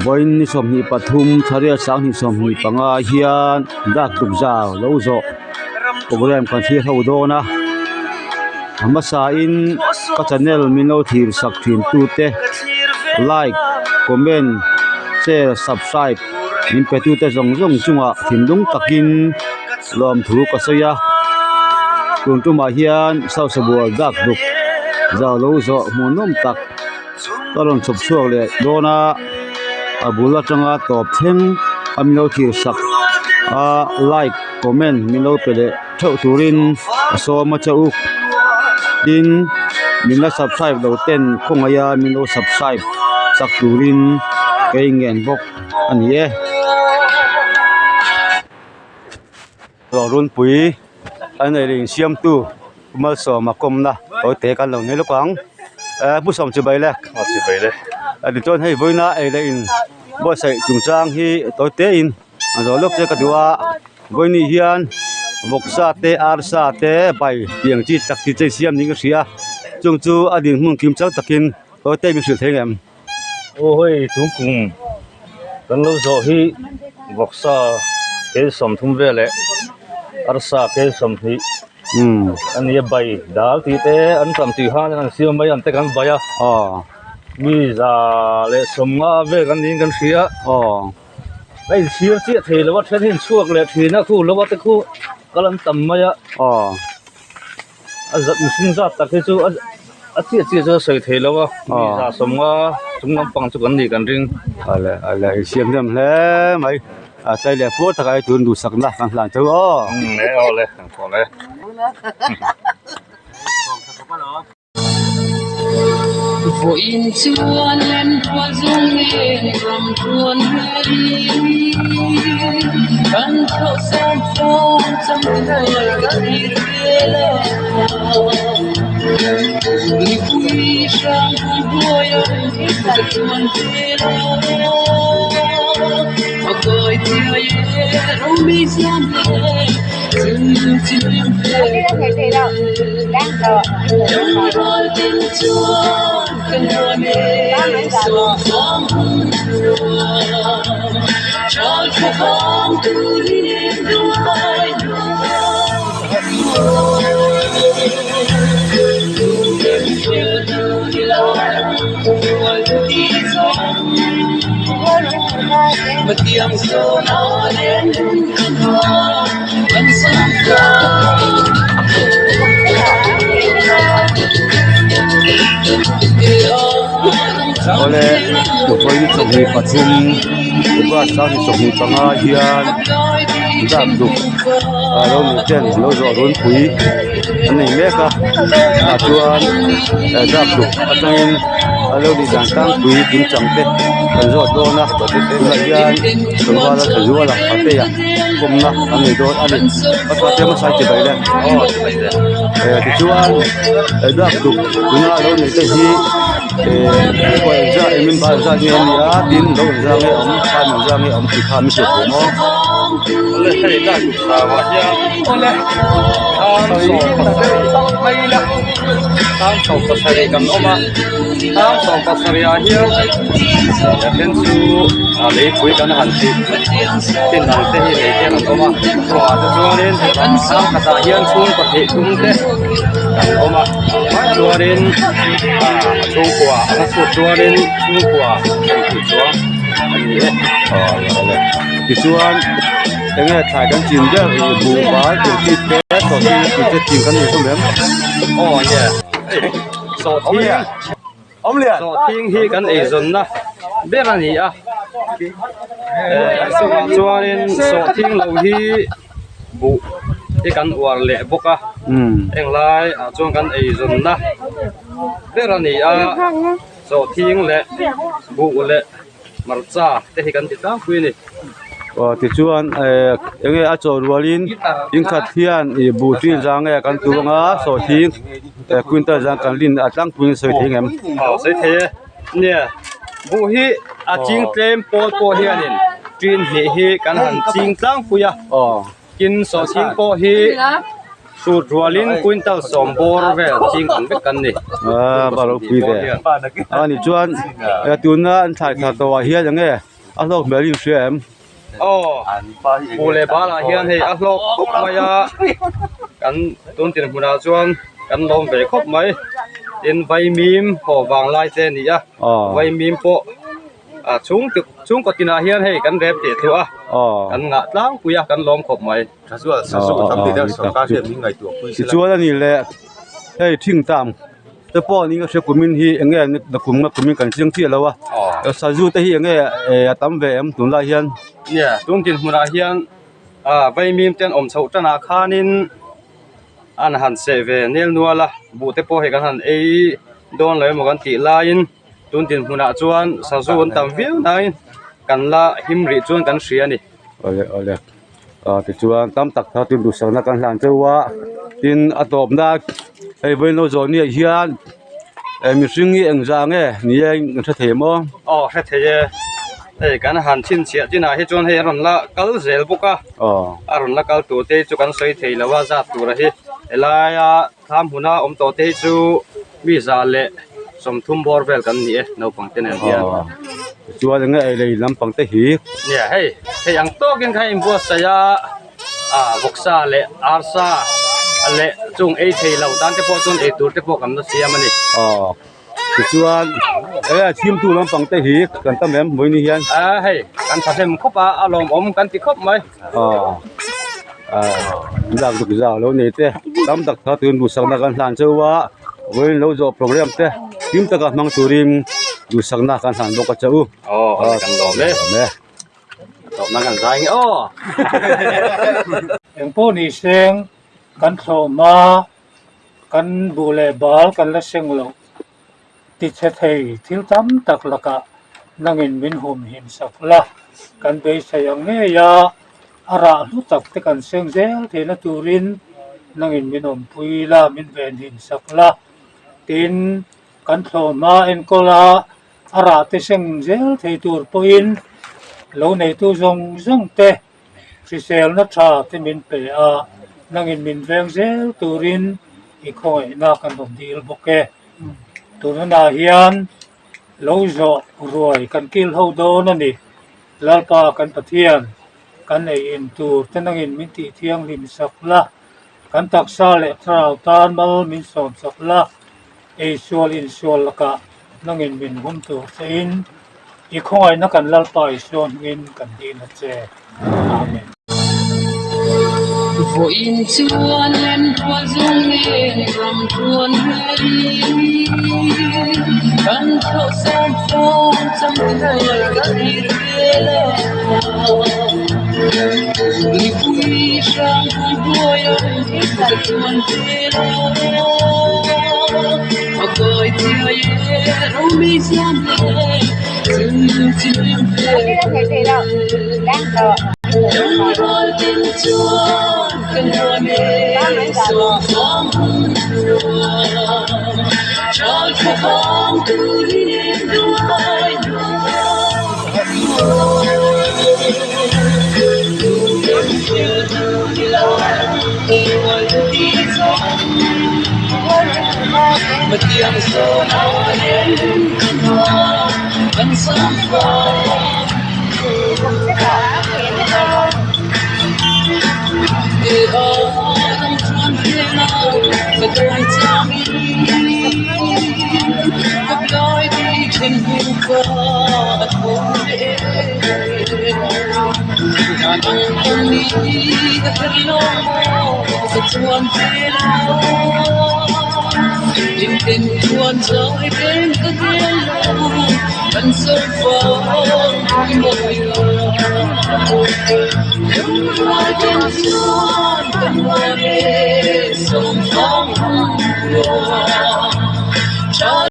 Vawiin ni 23 thla 2025 hian dak tuk zau lo zawh program kan thlir ho dawn a a hmasa in ka channel min lo thlir sak thin tu te like comment share subscribe min pe tu te zawng zawng chungah thinlung takin lawmthu ka sawi a tun tumah hian sausa bual dak duk zau lo zawh hmuhnawm tak ka rawn chhawp chhuak leh dawn a a bul atanga tawp thleng a min lo thlir sak a like comment min lo pe leh theuh turin a sawm a che u tin min la subscribe lo ten khawngaih a min lo subscribe sak turin ka ingen bawk a ni e. Runpui an ei leh insiamtu Pu Malsawma kawmna tawite kan lo nei lawk ang eh Pu Sawm chibai le aw chibai le a tichuan hei vawiina ei leh in buatsaih chungchang hi tawite in a zawh lawk che ka duh a vawiini hian vawksa te arsa te bai tih ang chi tak chi te siam niin ka hria chung chu a dinhmun kim chang takin tawite min hrilh thei ang em. Aw hei tun kum kan lo zawh hi vawksa kel 30 vel leh arsa kel 20 a nia bai dal tih te an tam tih khan an siam mai ang te kan bai a mi za leh 50 vel kan niin kan hria a inchhir chiah thei lo a then hi an chhuak leh thin a khu lo a te khu kal an tam mai a. A zat mihring zat tak hi chu a chiah chiah chu a sawi thei lo a mi za 50 chung lampang chu kan nih kan ring. Ale ale i siam hnem hle mai a tlai leh puar takah hi tun duhsakna kan hlan tho aw. Umm e aw le kan thaw le. Awle vawiin 23 August 2025 hian dark duk a lo ni ten lo zawh runpui an nei mek a tah chuan dark duk atangin a lo nih dan tlangpui kimchang te kan zawt dawn a tunah hian tlangval a tha zual a patea kawmna an nei dawn a ni a tha te hmasa chibai le eh tichuan dark duk tuna a lo neih te hi eh khawi engzat eng member engzat nge an nih a tin lo engzat nge a awm kha engzat nge a awm tih kha min hrilh thei maw. Awle hei dark duk sangah hian awle tang 17 kan awm a tang 17 ah hian a then chu a leipui kan han tih tin ang te hi lei te an awm a chhuah te chuanin tang khatah hian chhungkaw theih tum te kan awm a chuanin ah chhungkua a hla chhut chuanin chhungkua 20 chuang a ni e. Tichuan enge thlai kan chin ber ih buhfai tur chi te sawhthing chi te chin kan nei hlawm em? Aw nge sawhthing sawhthing hi kan eizawnna ber a ni a eh chungah chuanin sawhthing lo hi buh hi kan uar leh bawk a heng lai ah chuan kan eizawnna ber a ni a sawhthing leh buh leh hmarcha te hi kan ti tlangpui a ni. Aw tichuan eh enge a chaw rualin in khat hian ih buh tui zang nge kan tu anga sawhthing eh quintal zang kan lin a tlangpuiin sawi thei ang em? Aw sawi thei e nia buh hi a ching tlem pawl pawh hianin tin hnih hi kan han ching tlangpui a aw tin sawhthing pawh hi. Sut rualin quintal sawm bawr vel ching ang vek kan ni. A va ropui ve. A nih chuan tuna an thlai thar tawhah hian enge a hlawk hmel in hria em? Aw buh leh balah hian hei a hlawk khawp mai a, kan tun tin hmunah chuan kan lawm ve khawp mai. Tin vaimim haw vanglai te a ni a, vaimim pawh. A chhung chhungkaw tinah hian hei kan rep tih thu a, kan ngah tlangpui a, kan lawm khawp mai. Tichuan a ni le, hei thing tam te pawh ni ka hria kumin hi eng nge nakum nga kumin kan chiang chiah lo a, sazu te hi eng nge a tam ve em tunlai hian? Nia, tun dinhmunah hian vaimim te an awm chhoh tanah khanin an han seh ve nel nual a, buh te pawh hei kan han ei dawn lo emaw kan tih laiin. Tun dinhmunah chuan sazu an tam viau nain kan la him rih chuan kan hria a ni. Awle awle ah tichuan tam tak thar tin duhsakna kan hlan cheu a tin a tawpna hei vawiin lo zawh niah hian eh mihring hi engzah nge ni e kan hre thei maw? Aw hre thei e hei kan han chhinchhiah chinah hi chuan hei a rawn la kal zel bawk a a rawn la kal tur te hi chu kan sawi thei lo a zat tura hi helaia Thlam hmuna awm tawh te hi chu mi za leh 30 bawr vel kan ni e naupang te nen hian. Chuan enge ei lei lampang te hi. Nia hei hei ang tawkin kha inbuatsaih a ah vawksa leh arsa leh chung ei thei lo tan te pawh chuan ei tur te pawh kan la siam a ni. Aw tichuan enge a chhimtu lampang te hi kan tam em vawiin hian. A hei kan thahnem khawp a a lawmawm kan ti khawp mai. Aw lak zuk zau lo nei te tam tak thar turin duhsakna kan hlan cheu a vawiin lo zawh program te hlim taka hmang turin duhsakna kan hlan bawk a che u aw kan lawm e tawpna kan zai nge aw Engpawh ni seng kan thlawhma kan buh leh bal kan la seng loh Tichhe thei thil tam tak lakah nangin min humhim sak la, kan beisei ang ngei a, a rah hlu tak te kan seng zel theihna turin nangin min awmpui la, min venhim sak la. Tin, kan thlawhma enkawl a, a rah te seng zel thei tur pawhin lo neitu zawng zawng te hriselna tha te min pe a, nangin min veng zel turin i khawngaihna kan rawn dil bawk e. Tun hunah hian lo zawh ruai kan kil ho dawn a ni. Lalpa kan Pathian, kan ei in tur te nangin min tih thianghlim sak la, kan taksa leh thlarau tan mal min sawm sak la, ei sual insual lakah nangin min hum tur che in i khawngaihna kan Lalpa Isua hmingin kan dil a che. Amen. Vawiin chuan lemtual zawng nen ram tuan hmelin kan thlawh sawm fawng changtual ka thlir vel a. Mipui hrang hnuai ang ka chuan vel a. A kawi chiai e romi siam hle chim chim Lungrual tin chuan ka nuam e sawm fawng hun nuam Ṭhal thlaphang turin duhai